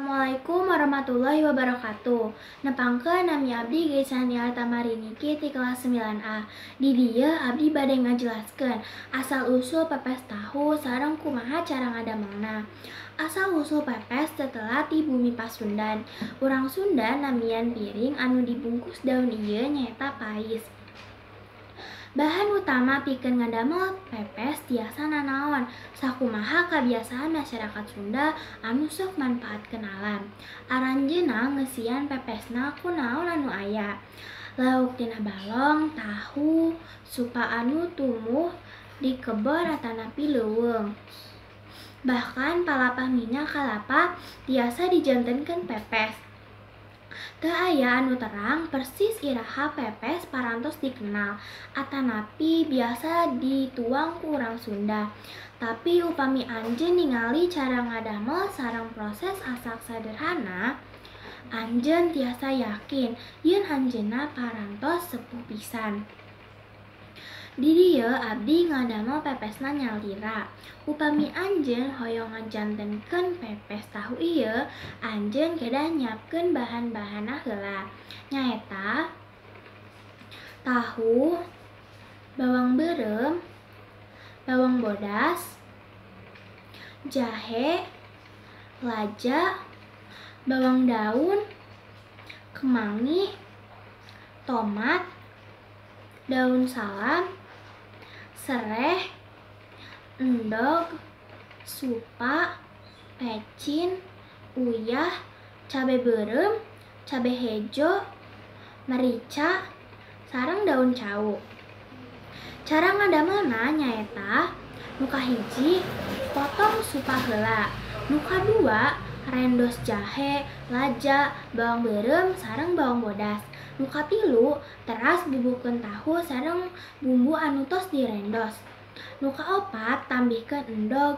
Assalamualaikum warahmatullahi wabarakatuh. Nepangkeun nami abdi Geisania Tamariniki ti kelas 9A. Di dieu abdi bade ngajelaskeun asal usul pepes tahu sareng kumaha cara ngadamelna. Asal usul pepes tetelah ti bumi Pasundan. Urang Sunda namian piring anu dibungkus daun ieu nyaeta pais. Bahan utama pikeun ngadamel pepes tiasa nanaon, sakumaha kabiasaan masyarakat Sunda anu sok manfaatkeun alam. Aranjeunna ngeusian pepesna ku naon anu aya. Lauk tina balong, tahu, supa anu tumuh di kebon atanapi leuweung. Bahkan palapah minyak kalapa tiasa dijantenkeun pepes. Teu aya anu terang persis iraha pepes parantos dikenal, atanapi biasa dituang ku urang Sunda. Tapi upami anjeun ningali cara ngadamel sareng proses asak sederhana, anjeun tiasa yakin yen anjeunna parantos sepuh pisan. Di dieu abdi ngadamel pepesna nyalira. Upami anjeun hoyong ngajantenkeun pepes tahu ieu, anjeun kedah nyiapkeun bahan-bahanna heula. Nyaeta tahu, bawang beureum, bawang bodas, jahe, laja, bawang daun, kemangi, tomat, daun salam, sereh, endog, supa, pecin, uyah, cabe beureum, cabe hejo, merica, sareng daun cau. Cara ngadamelna nyaeta nu kahiji potong supa heula, nu kadua rendos jahe, laja, bawang beureum sareng bawang bodas. Nu katilu teras bubuhkeun tahu sareng bumbu anu tos direndos. Nu kaopat tambihkeun endog.